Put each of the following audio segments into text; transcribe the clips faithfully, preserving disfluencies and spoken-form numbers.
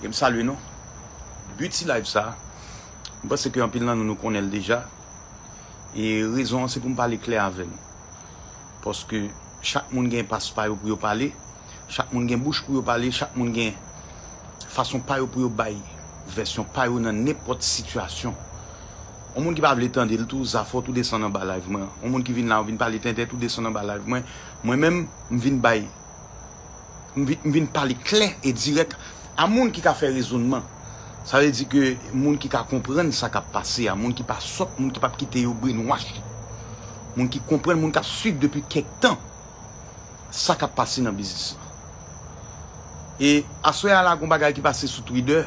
E m salye nou. But ti live sa, m panse ke anpil nan nou, nou konnen l deja. E rezon an se pou m pale klè avè nou. Paske chak moun gen pas pa yo pou yo pale, chak moun gen bouch pou yo pale, chak moun gen fason pa yo pou yo bay vèsyon pa yo nan nenpòt sitiyasyon. Yon moun ki pa vle tande l tou, zafè w tou desann anba live mwen. Yon moun ki vin la, vin pale tenten tou desann anba live mwen. Mwen menm, m vin bay M vin, m vin pale klè e dirèk a moun ki ka fè rezònman. Sa vle di ke moun ki ka konprann sa k ap pase a, moun ki pa sòt, moun ki p ap kite yo brainwash. Moun ki konprann, moun k ap swiv depi kèk tan sa k ap pase nan biznis lan. E aswè a la, gon bagay ki pase sou Twitter,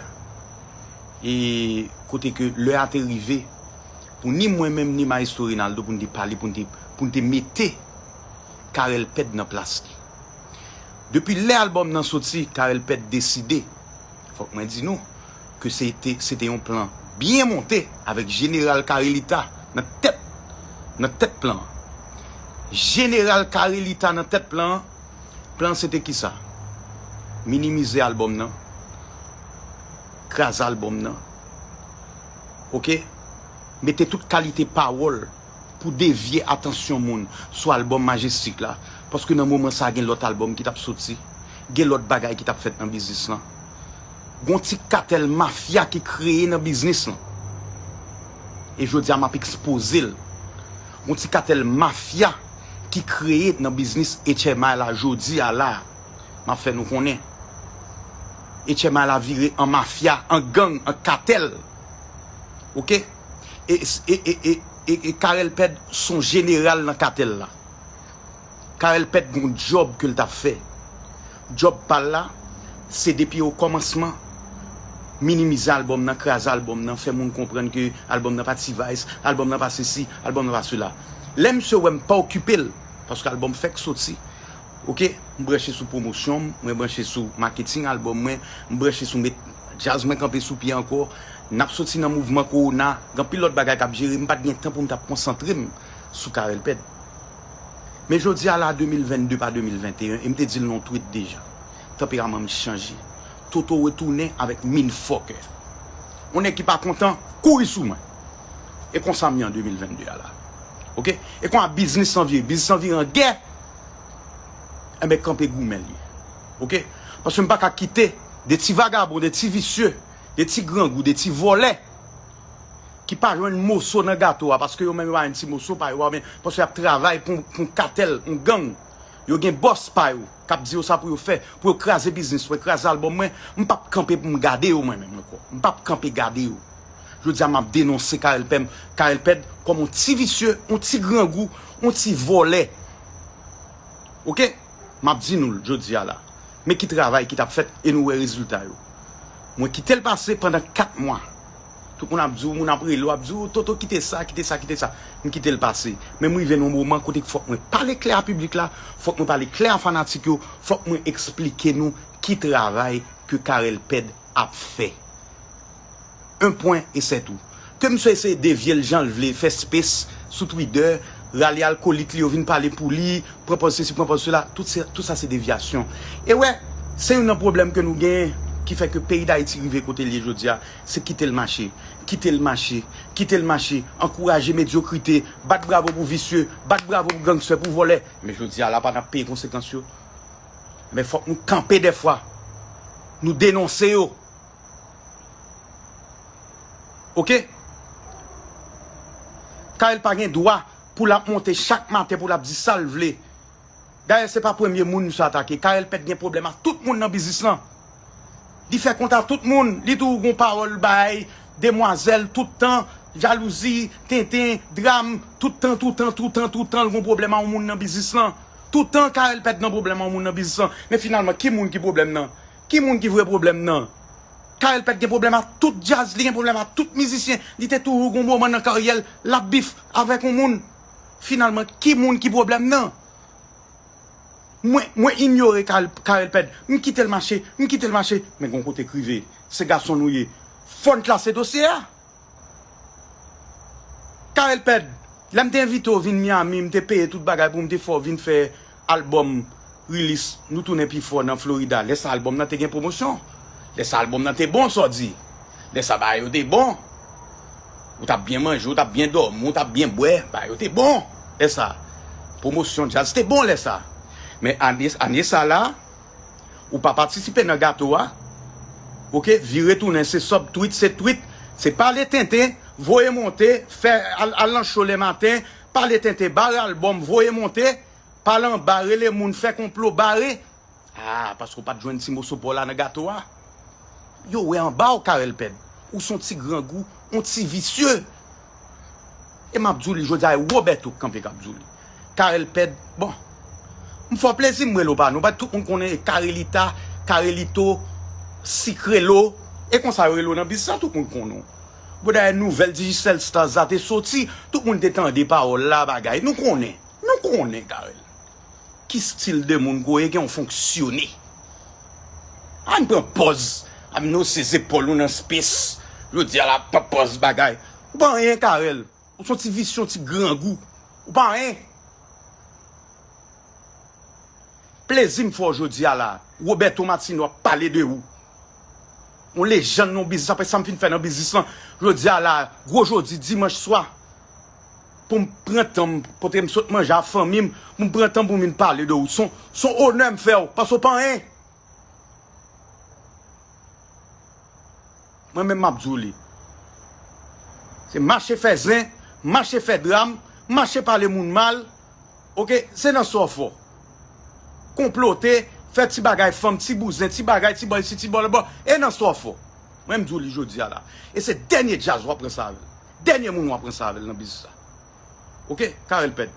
e kote ke lè a te rive pou ni mwen menm, ni Maestro Reynaldo, pou n te pale, pou n te, pou n te mete Carel Ped nan plas li. Depi lè albòm nan soti, Carel Ped deside, fòk mwen di nou, ke se te, se te yon plan byen monte avèk Jeneral Carelita nan tèt, nan tèt plan an. Jeneral Carelita nan tèt plan an, plan an se te kisa? Minimize albòm nan, kraze albòm nan, oke? Mete tout kalite pawòl pou devye atansyon moun sou albòm Majestic la, paske nan moman sa a gen lòt albòm ki t ap soti, gen lòt bagay ki t ap fèt nan biznis lan. Gon ti katèl mafya ki kreye nan biznis lan. E jodi a m ap ekspoze l. Gon ti katèl mafya ki kreye nan biznis H M I la jodi a la. M ap fè nou konnen. H M I la vire an mafya, an gang, an katèl. Oke? E, e, e, e, e, e Carel Ped se yon jeneral nan katèl la. Carel Ped gon djòb ke l t ap fè. Djòb pa l la, se depi o kòmansman, minimize albòm nan, kraze albòm nan, fè moun konprann ke albòm nan pa T-Vice, albòm nan pa sesi, albòm nan pa sela. Lè misye wè m pa okipe l, paske albòm fèk soti, oke, m branche sou pwomosyon m, mwen branche sou maketing albòm mwen, m branche sou met djaz mwen kanpe sou pye ankò. N ap soti nan mouvman kowona, gen anpil lòt bagay k ap jere, m pa t gen tan pou m t ap konsantre m sou Carel Ped. Men jodi a la, de mil vennde pa de mil venteyen, e m te di l nan yon tweet deja, tanperaman m chanje. Toto retounen avèk min fòkè. Yon nèg ki pa kontan, kouri sou mwen. E konsa m ye an de mil vennde a la. Oke? E konsa biznis lan vire. Biznis lan vire an gè. Enben, kanpe goumen l ye. Oke? Paske m pa ka kite de ti vagabon, de ti visye, de ti grangou, de ti vòlè ki pa jwenn moso nan gato a, paske yo menm yo pa jwenn ti moso pa yo a, men paske y ap travay pou, pou yon katèl, yon gang. Yo gen bòs pa yo k ap di yo sa pou yo fè, pou yo kraze biznis mwen, kraze albòm mwen. M p ap kanpe pou m gade yo mwen menm ankò. M p ap kanpe gade yo. Jodi a, m ap denonse Carel Ped, Carel Ped kòm yon ti visye, yon ti grangou, yon ti vòlè. Oke? M ap di nou l jodi a la. Men ki travay ki t ap fèt e nou wè rezilta yo. Mwen kite l pase pandan kat mwa. Tout moun ap di w, moun ap rele w, ap di w, "Toto, kite sa, kite sa, kite sa." M kite l pase. Men m rive nan yon moman kote k fòk mwen pale klè a piblik la, fòk mwen pale klè a fanatik yo, fòk mwen eksplike nou ki travay ke Carel Ped ap fè. Un point et c'est tout. Ke misye eseye devye l jan l vle, fè space sou Twitter, rale alkolik li yo vin pale pou li, pran pòz sesi, pran pòz sela, tout se, tout sa se devyasyon. E wè, se youn nan pwoblèm ke nou genyen ki fè ke peyi Dayiti rive kote l ye jodi a, se kite l mache, kite l mache, kite l mache, ankouraje medyokrite, bat bravo pou visye, bat bravo pou gangstè, pou vòlè. Men jodi a la pa n ap peye konsekans yo. Men fòk nou kanpe dèfwa. Nou denonse yo. Oke? Carel pa gen dwa pou l ap monte chak maten pou l ap di sa l vle. Dayè, se pa premye moun misye atake. Carel Ped gen pwoblèm ak tout moun nan biznis lan. Li fè kont a tout moun. Li toujou gon pawòl bay demwazèl tout tan, jalouzi, tenten, dram, tout tan, tout tan, tout tan, tout tan, l gon pwoblèm a yon moun nan biznis lan. Tout tan, Carel Ped nan pwoblèm a yon moun nan biznis lan. Men finalman, ki moun ki pwoblèm nan? Ki moun ki vre pwoblèm nan? Carel Ped gen pwoblèm ak tout djaz, li gen pwoblèm ak tout mizisyen. Li te toujou gon moman nan karyè l, l ap bif avèk yon moun. Finalman, ki moun ki pwoblèm nan? Mwen, mwen inyore Carel, Carel Ped. M kite l mache, m kite l mache. Men gon kote k rive. Se gason nou ye. Fò n klase dosye a. Carel Ped, lè m te envite w vin Miami, m te peye tout bagay pou m te fè w vin fè albòm release, nou tounen pi fò nan Florida. Lè sa albòm nan te gen pwomosyon. Lè sa albòm nan te bon, sa w di. Lè sa bagay yo te bon. Ou t ap byen manje, ou t ap byen dòmi, ou t ap byen bwè. Bagay yo te bon. Lè sa. Pwomosyon djaz te bon lè sa. Men ane, ane sa la, ou pa patisipe nan gato a. Oke, vire tounen, se sub tweet, se tweet, se pale tenten, voye monte, fè al, al nan cho lè maten, pale tenten, bare albòm, voye monte, pale anba, rele moun, fè konplo, bare. Ah, paske w pa t jwenn ti moso pa w la nan gato a. Yo wè anba w, Carel Pèd. Ou se yon ti grangou, yon ti visye. E m ap di w li jodi a, e Roberto k kanpe k ap di w li. Carel Pèd, bon. M fè w plezi, m rele w pa non. Tout moun konnen e Carelita, Carelito, Sikrelo. E konsa yo rele w nan biznis la, tout moun konnen w. Bon, dayè nouvèl Digicel Stars la te soti, tout moun te tande pawòl la, bagay. Nou konnen, nou konnen, Carel. Ki stil de moun ke w ye, ke w fonksyone? Ann pran pòz, ann wose zepòl ou nan space. Jodi a la, pran pòz bagay. Ou pa anyen, Carel. Ou se yon ti visye, yon ti grangou. Ou pa anyen. Plezi m fè w jodi a la. Roberto Martino ap pale de ou. Yon lejann nan biznis, apre sa m fin fè nan biznis lan. Jodi a la, gwo jodi, dimanch swa. Pou m pran tan m, kote m sot manje a fanmi m, pou m pran tan pou m vin pale de ou. Se yon, se yon onè m fè w, paske w pa anyen. Mwen menm m ap di w li. Se mache fè zen, mache fè dram, mache pale moun mal. Oke, se nan sa w fò. Konplote, fè ti bagay fanm, ti bouzen, ti bagay, ti bò isi, ti bò lòtbò, e nan sa w fò. Mwen m di w li jodi a la. E se dènye djaz w ap pran sa avè l. Dènye moun w ap pran sa avè l nan biznis sa. Oke, Carel Pèd.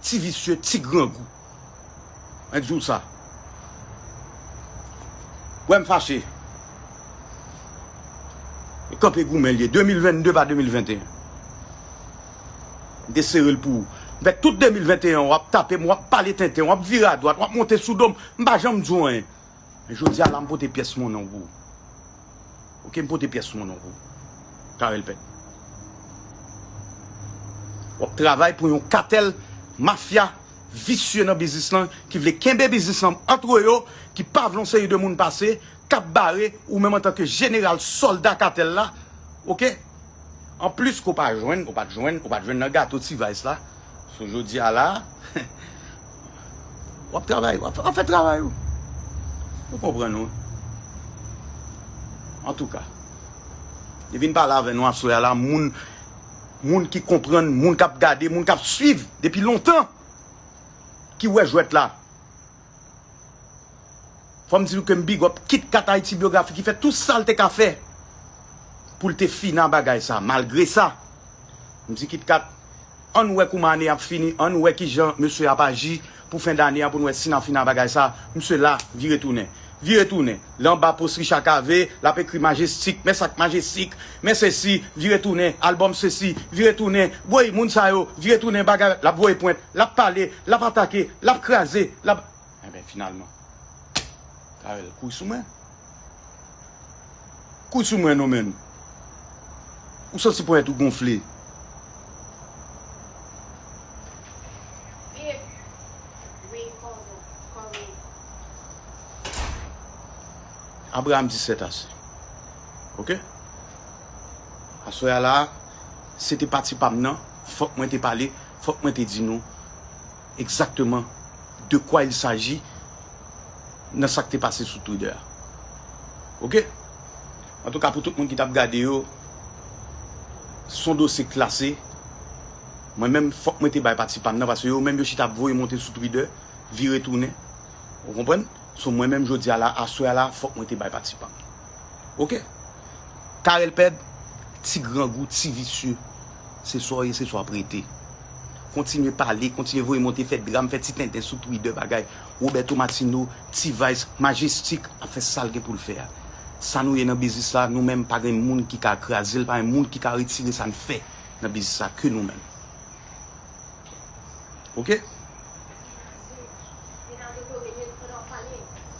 Ti visye, ti grangou. Mwen di w sa. Wè m fache. E kanpe goumen l ye. De mil vennde pa de mil venteyen. M te sere l pou ou. M fè tout de mil venteyen, w ap tape m, w ap pale tenten, w ap vire adwat, w ap monte sou do m. M pa janm di w anyen. Men jodi a la, m pote pyès monnen w pou ou. Oke, m pote pyès monnen w pou ou. Carel Pèd. W ap travay pou yon katèl mafya visye nan biznis lan ki vle kenbe biznis lan antre yo, ki pa vle yon seri de moun pase, k ap bare ou menm antanke jeneral sòlda katèl la. Oke? Anplis ke w pa jwenn, ou pa t jwenn, ou pa t jwenn nan gato T-Vice la. So, jodi a la, w ap travay, w ap, w ap fè travay ou. Ou konprann ou. Antouka, li vin pale avè nou aswè a la, moun, moun ki konprann, moun k ap gade, moun k ap swiv depi lontan, ki wè jwèt la. Fò m di nou ke m big up Kit Kat Ayiti Byografi ki fè tout sa l te ka fè pou l te fini a bagay sa. Malgre sa, m di Kit Kat, ann wè kouman ane ap fini, ann wè kijan mesye ap aji pou fen dane a pou n wè si n ap fini a bagay sa. Mesye la, vire tounen. Vire tounen. L anba post Richard Cavé, l ap ekri Majestic, men sa k Majestic, men sesi, vire tounen, albòm sesi, vire tounen. Woy, moun sa yo, vire tounen bagay, l ap voye pwent, l ap pale, l ap atake, l ap kraze, l ap Enben, finalman, Carel kouri sou mwen. Kouri sou mwen non, menn. Ou santi ponyèt ou gonfle. Abraham di sèt ase. Oke? Aswè a la, se te pati pa m nan, fòk mwen te pale, fòk mwen te di nou egzakteman de quoi il s'agit nan sa k te pase sou Twitter a. Oke? Antouka, pou tout moun ki t ap gade yo, se yon dosye klase. Mwen menm, fòk mwen te bay pati pa m nan, paske yo menm yo chita ap voye monte sou Twitter, vire tounen. Ou konprann? So, mwen menm, jodi a la, aswè a la, fòk mwen te bay pati pa m. Oke? Carel Pèd, ti grangou, ti visye. Se sa w ye, se sa w ap rete. Kontinye pale, kontinye voye monte, fè dram, fè ti tenten sou Twitter, bagay. Roberto Martino, T-Vice, Majestic ap fè sa l gen pou l fè a. Sa nou ye nan biznis la, nou menm pa gen moun ki ka kraze l, pa gen moun ki ka retire sa n fè nan biznis la ke nou menm. Oke?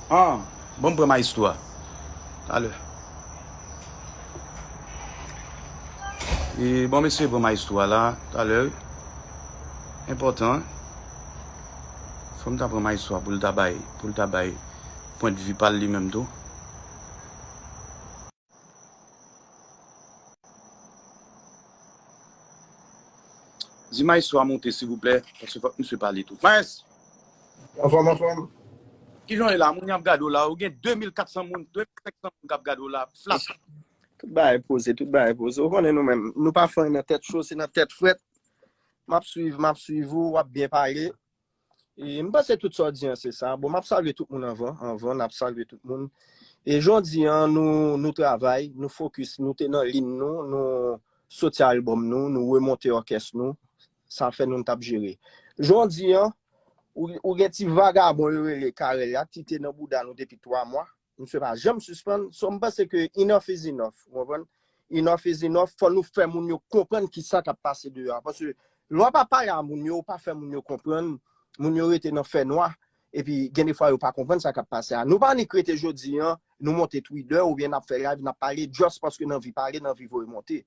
Ah, bon, m pran maestro a. Talè. E, bon, mesye, pran maestro a la, talè, wi. Enpòtan, wi. Fò m ta pran maestro a pou l ta bay, pou l ta bay pwennvi pa l li menm tou. Di maestro a monte, silvouplè, paske fòk misye pale tou. Maes, Anfòm, anfòm. Kijan w ye la? Moun y ap gade w la, ou gen de mil kat san moun, de mil senk san moun k ap gade w la, flat. Tout bagay poze, tout bagay poze. Ou konnen nou menm, nou pa fè nan tèt cho, se nan tèt frèt. M ap swiv, m ap swiv ou, w ap byen pale. E m panse tout sa w di an se sa. Bon, m ap salye tout moun anvan, anvan, n ap salye tout moun. E jodi an, nou, nou travay, nou fokis, nou te nan liy nou, nou soti albòm nou, nou remonte òkès nou. Sa fè nou n t ap jere. Jodi an, ou, ou gen ti vagabon yo rele Carel la, ki te nan bouda nou depi twa mwa. Misye pa janm sispann. So, m panse ke enough is enough. Ou konprann? Enough is enough. Fò nou fè moun yo konprann ki sa k ap pase deyò a. Paske lè w pa pale a moun yo, ou pa fè moun yo konprann, moun yo rete nan fè nwa. Epi, gen de fwa, yo pa konprann sa k ap pase a. Nou pa annik rete jodi an, nou monte Twitter oubyen n ap fè live, n ap pale, just paske n anvi pale, n anvi voye monte.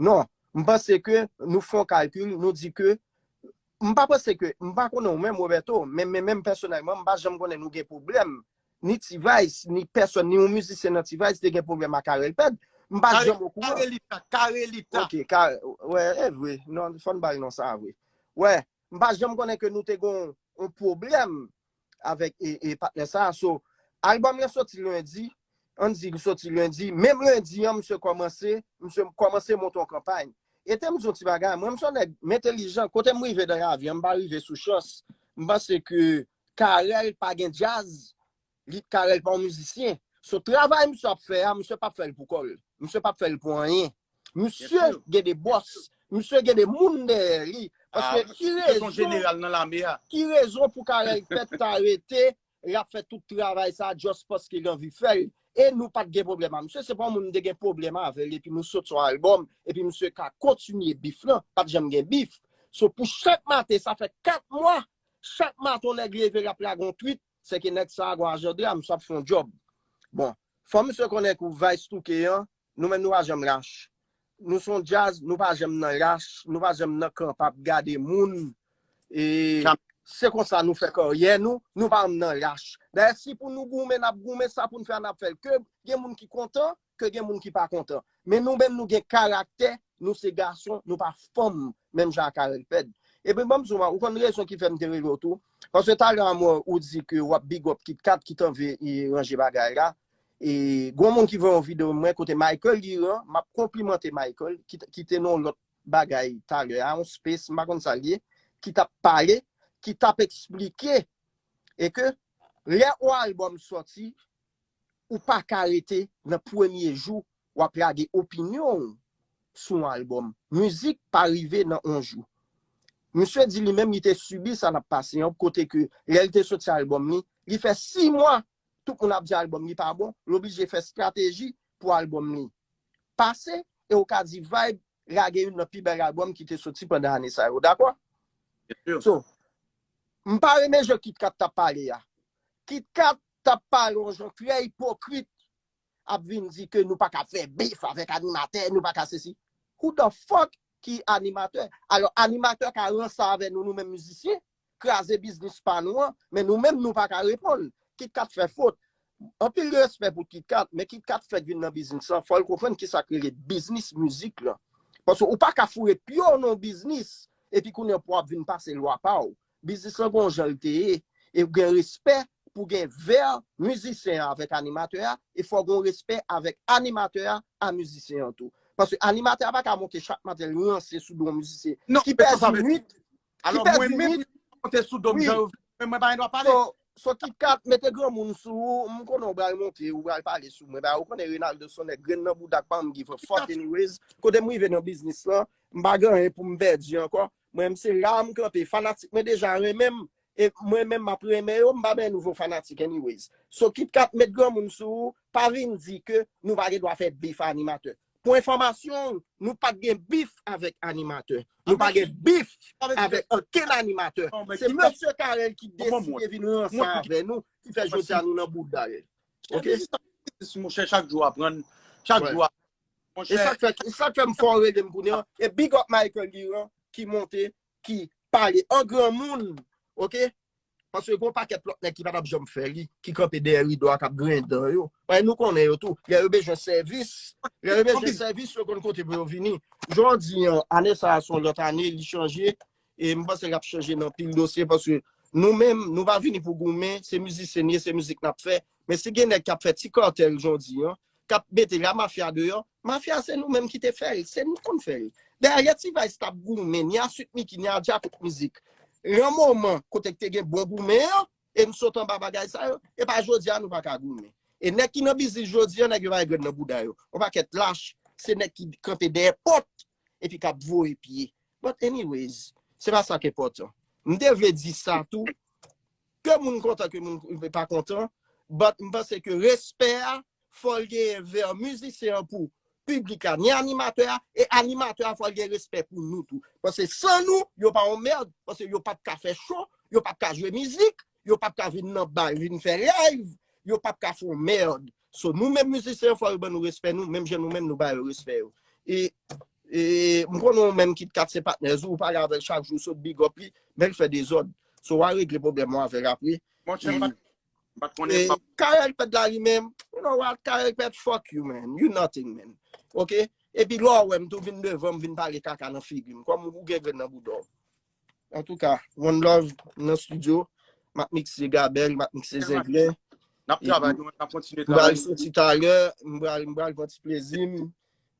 Non, m panse ke nou fè yon kalkil, nou di ke, m pa panse ke, m pa konnen ou menm, Roberto, men, men menm pèsonèlman, m pa janm konnen nou gen pwoblèm. Ni T-Vice, ni pèsòn, ni yon mizisyen nan T-Vice te gen pwoblèm ak Carel Pèd. M pa janm okouran. Carelita, Carelita. Ok, ka, wè, e vre. Non, fò n ba l non sa vre. Wè, m pa janm konnen ke nou te gen yon pwoblèm avèk e, e patnè sa. So, albòm lan soti lendi, ann di li soti lendi, menm lendi an, misye kòmanse, misye kòmanse monte yon kanpay. E te m di yon ti bagay, mwen, m se yon nèg, m entèlijan, kote m rive nan lavi an, m pa rive sou chans. M panse ke Carel pa gen djaz, li, Carel pa yon mizisyen. So, travay misye ap fè a, misye p ap fè l pou kò l. Misye p ap fè l pou anyen. Misye gen de bòs. Misye gen de moun dèyè li. Paske ki rezon, jeneral nan lame a. Ki rezon pou Carel Pèd ta rete, l ap fè tout travay sa, just paske l anvi fè l? E nou pa t gen pwoblèm a misye, se pa yon moun m te gen pwoblèm avè l, epi nou sot sou albòm, epi misye ka kontinye bif lan, pa t janm gen bif. So, pou chak maten, sa fè kat mwa, chak maten yon nèg leve, l ap lage yon tweet, se ke nèg sa a gon ajanda, misye ap fè yon djòb. Bon, fò misye konnen kou Vice touke an, nou menm nou pa janm lach. Nou se yon djaz, nou pa janm nan lach, nou pa janm nan kan p ap gade moun. E se konsa nou fè karyè nou, nou pa janm nan lach. Dayè, si pou nou goumen, n ap goumen, sa pou n fè a, n ap fè l. Ke gen moun ki kontan, ke gen moun ki pa kontan. Men nou menm, nou gen karaktè, nou se gason, nou pa fanm, menm jan ak Carel Pèd. Epi, ban m di w, ou konn rezon ki fè m te rele w tou? Paske talè a, mwen, ou di ke w ap big up Kit Kat ki t anvi ranje bagay la. E, gon moun ki voye yon videyo mwen kote Michael Liran, m ap konplimante Michael, ki, ki te nan yon lòt bagay talè a, yon space, m pa konn sa l ye, ki t ap pale, ki t ap eksplike, e ke lè yon albòm sòti, ou pa ka rete nan premye jou, w ap lage opinyon w sou yon albòm. Mizik pa rive nan yon jou. Misye di li menm li te sibi sa n ap pase an, kote ke lè l te soti albòm li, li fè sis mwa, tout moun ap di albòm li pa bon, l oblije fè estrateji pou albòm li pase, e ou ka di Vibe lage youn nan pi bèl albòm ki te soti pandan ane sa yo, dakò? So, m pa renmen jan Kit Kat t ap pale a. Kit Kat t ap pale yon jan trè ipokrit, ap vin di ke nou pa ka fè bif avèk animatè, nou pa ka sesi. Who the fuck ki animatè? Alò, animatè ka ranse avè nou, nou menm mizisyen, kraze biznis pa nou an, men nou menm nou pa ka reponn. Kit Kat fè fot. Anpil respè pou Kit Kat, men Kit Kat fèk vin nan biznis lan, fò l konprann kisa k rele biznis mizik lan. Paske ou pa ka foure pye w nan yon biznis, epi kounye a pou w ap vin pase lwa pa w. Biznis lan gon jan l te ye, e gen respè pou gen vè mizisyen an avèk animatè a, e fò gon respè avèk animatè a a mizisyen an tou. Paske animatè a pa ka monte chak maten l ranse sou do yon mizisyen ki pèdi nwit, ki pèdi nwit. Monte sou do m jan yo vle, men mwen pa gen dwa pale. So, so Kit Kat, mete granmoun sou ou, m konnen w pral monte, ou pral pale sou mwen. Ba, ou konnen Reynaldo se yon nèg grenn nan bouda k pa janm give a fuck anyways. Kote m rive nan biznis lan, m pa gen anyen pou m pèdi ankò. Mwen, m se la m kanpe. Fanatik mwen deja renmen m. E mwen menm, m ap renmen yo, m pa benyen nouvo fanatik anyways. So, Kit Kat, met granmoun sou ou, pa vin di ke nou pa gen dwa fè bif animatè. Pou enfòmasyon w, nou pa t gen bif avèk animatè. Nou pa gen bif avèk okenn animatè. Se mesye Carel ki deside vin ranse avè nou, ki fè jodi a nou nan bouda l. Ok? Monchè, chak jou aprann, chak jou aprann. E sa k fè, e sa k fè m fè w rele m kounye a. E big up Michael Liran ki monte, ki pale an granmoun. Ok? Paske gen yon pakèt lòt nèg ki pa t ap janm fè li, ki kanpe dèyè rido a, k ap griyen dan yo. Paske nou konnen yo tou. Lè yo bezwen sèvis, lè yo bezwen sèvis, yo konn kote pou yo vini. Jan w di an, ane sa a se yon lòt ane, li chanje. E m panse l ap chanje nan pil dosye, paske nou menm, nou pa vini pou goumen, se mizisyen n ye, se mizik n ap fè. Men si gen nèg k ap fè ti kàtèl, jan w di an, k ap mete la mafya deyò, mafya se nou menm ki te fè l, se nou k konn fè l. Dayè, lè T-Vice t ap goumen, ni a Sweet Micky, ni a Djakout Mizik, nan moman kote k te gen bon goumen an, e n sot anba bagay sa yo, e pa jodi a nou pa ka goumen. E nèg ki nan biznis jodi an, nèg yo pa gen grenn nan bouda yo. Yon pakèt lach, se nèg ki kanpe dèyè pòt, epi k ap voye pye. But anyways, se pa sa k enpòtan. M te vle di sa tou, ke moun kontan, ke moun pa kontan, but m panse ke respè a, fò l genyen vè mizisyen an pou piblik la, ni animatè a, e animatè a fò l gen respè pou nou tou. Paske san nou, yo pa yon mèd, paske yo p ap ka fè cho, yo p ap ka jwe mizik, yo p ap ka vin nan bal, vin fè live, yo p ap ka fè yon mèd. So, nou menm mizisyen, fò yo ban nou respè nou, menm jan nou menm nou ba yo respè yo. E, e m konnen w menm Kit Kat se patnè w, ou pale avè l chak jou, sot big up li, men l fè dezòd. So, w a regle pwoblèm ou avè l apre. Monchè, m pa t, m pa t konnen, m pa t Carel Pèd la li menm, you know what, Carel Pèd, fuck you, man. You nothing, man. Ok? Epi lè w wè m tou vin devan m, vin pale kaka nan figi m. Kòm ou gen grenn nan bouda w. Antouka, one love nan studio. M ap mikse Gabèl, m ap mikse Zenglen. N ap travay, nou, n ap kontinye travay. M pral soti talè, m pral, m pral pran ti plezi m.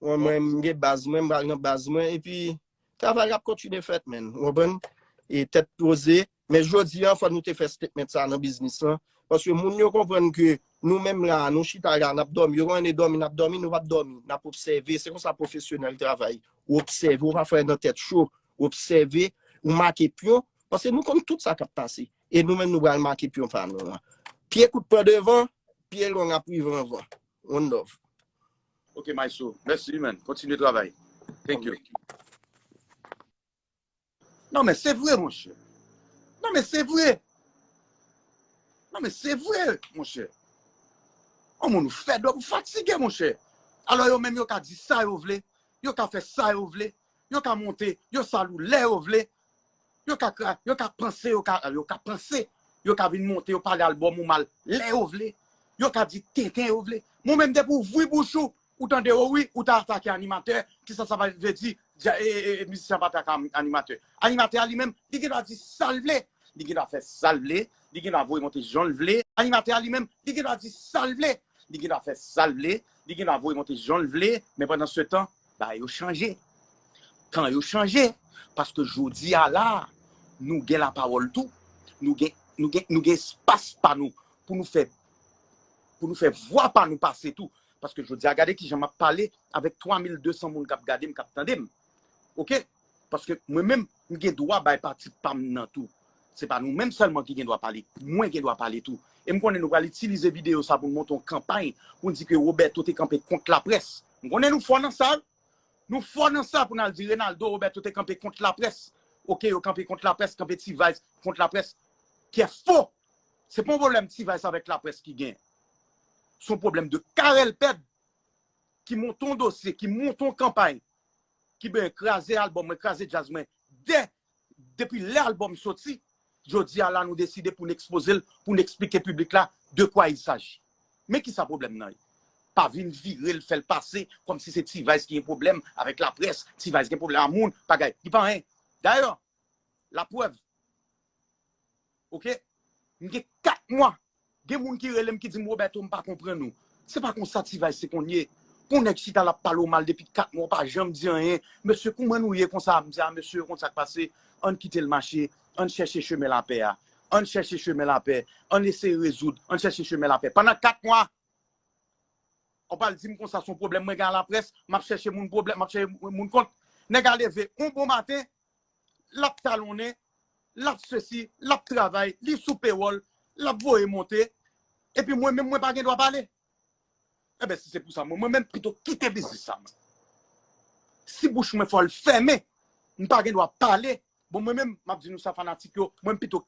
Mwen, mwen, m gen baz mwen, m pral nan baz mwen. Epi, travay la ap kontinye fèt, man. Ou konprann? E tèt poze. Men jodi a, fò nou te fè statement sa nan biznis lan. Paske moun yo konprann ke nou menm la, nou chita la, n ap dòmi. Yo konn ane dòmi, n ap dòmi, nou p ap dòmi. N ap obsève. Se konsa pwofesyonèl travay. Ou obsève, ou pa fè nan tèt cho. Ou obsève, ou make pyon. Paske nou konn tout sa k ap pase. E nou menm, nou pral make pyon pa nou an. Pye kout pran devan, pye long ap rive anvan. One love. Ok, Maestro. Mèsi, man. Kontinye travay. Thank you. Non, men se vre, monchè. Non, men se vre. Non, men se vre, monchè. Yon moun ou fèdòp, ou fatige, monchè. Alò, yo menm, yo ka di sa yo vle. Yo ka fè sa yo vle. Yo ka monte, yo sal ou lè yo vle. Yo ka kra-, yo ka panse, yo ka, yo ka panse, yo ka vin monte, yo pale albòm ou mal lè yo vle. Yo ka di tenten yo vle. Mwen menm, depi w ouvri bouch ou, ou tande, o wi, ou ta atake animatè, kisa sa va vle di, dja-, e, e, e, mizisyen ap atake an-, animatè. Animatè a li menm, li gen dwa di sa l vle, li gen dwa fè sa l vle, li gen dwa voye monte jan l vle. Animatè a li menm, li gen dwa di sa l vle, li gen dwa fè sa l vle, li gen dwa voye monte jan l vle, men pandan se tan, bagay yo chanje. Tan yo chanje, paske jodi a la, nou gen lapawòl tou, nou gen, nou gen, nou gen espas pa nou, pou nou fè, pou nou fè vwa pa nou pase tou. Paske jodi a, gade kijan m ap pale avèk twa mil de san moun k ap gade m, k ap tande m. Ok? Paske mwen menm, m gen dwa bay pati pa m nan tou. Se pa nou menm sèlman ki gen dwa pale. Mwen gen dwa pale tou. E m konnen nou pral itilize videyo sa pou n monte yon kanpay, pou n di ke Roberto te kanpe kont laprès. M konnen nou fò nan sa. Nou fò nan sa pou n al di Renaldo, Roberto te kanpe kont laprès. Ok, yo kanpe kont laprès, kanpe T-Vice kont laprès. Ki fo. Se pa yon pwoblèm T-Vice avèk laprès ki gen. Se yon pwoblèm de Carel Pèd ki monte yon dosye, ki monte yon kanpay, ki ben kraze albòm mwen, kraze djaz mwen. Dè, depi lè albòm soti, jodi a la nou deside pou n ekspoze l, pou n eksplike piblik la de quoi il s'agit. Men kisa pwoblèm nan ye? Pa vin vire l, fè l pase kòmsi se T-Vice ki gen pwoblèm avèk laprès, T-Vice gen pwoblèm a moun, bagay. Li pa anyen. Dayè, laprèv, ok? M gen kat mwa. Gen moun ki rele m ki di m, Roberto, m pa konprann ou. Se pa konsa T-Vice se konn ye. Pou nèg chita l ap pale w mal depi kat mwa, w pa janm di anyen. Mesye, kouman nou ye konsa? M di, a, mesye, konn sa k pase. Ann kite l mache. Ann chèche chemen lapè a. Ann chèche chemen lapè. Ann eseye rezoud. Ann chèche chemen lapè. Pandan kat mwa, w pral di m konsa se yon pwoblèm mwen gen a laprès, m ap chèche moun pwoblèm, m ap chèche moun kont. Nèg a leve yon bon maten, l ap talonnen, l ap sesi, l ap travay, li sou pewòl, l ap voye monte, epi mwen menm mwen pa gen dwa pale. Enben, si se pou sa, mwen, mwen menm pito kite biznis sa, mwen. Si bouch mwen fò l fèmen, m pa gen dwa pale. Bon, mwen menm, m ap di nou sa, fanatik yo, mwen pito